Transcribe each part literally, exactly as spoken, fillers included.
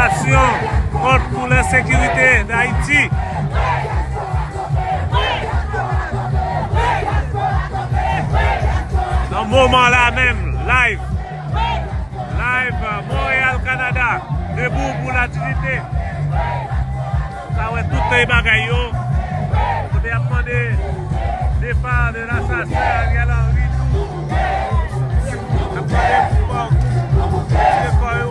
Aksyon kont pou lensekirite d Ayiti. Nan moman la menm, live. Live, Montréal, Canada. Debout pour la dignité. Sa wè tout bagay yo. Kote y ap mande départ de l'assassin Ariel Henry tou. Y ap mande pou yo retire kò yo.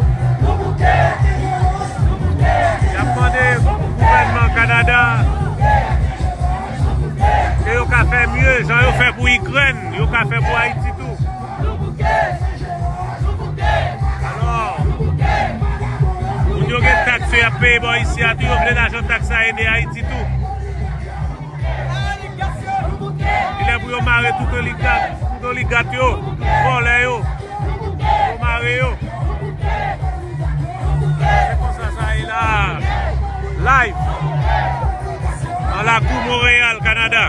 Y ap mande gouvènman Kanada ke yo ka fè mye, jan yo fè pou Ikrèn, yo ka fè pou Ayiti tou. Alò, moun yo gen taks yo y ap peye bò isi a tou, yo vle lajan taks la ede Ayiti tou. Li lè pou yo mare tout oligat, tout oligat yo, vòlè yo, yo mare yo. Se konsa sa ye la. Live. Nan lakou Monreyal, Kanada.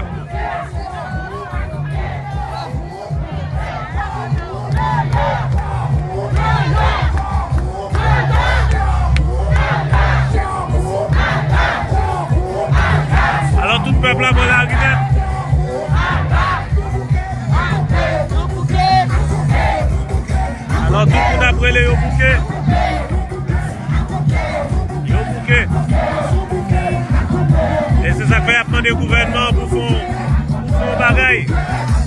Alò, tout pèp la pran lari nèt. Alò, tout moun ap rele yo bouke. Yo bouke. E se sa k fè y ap mande gouvènman pou fè yon, pou fè yon bagay.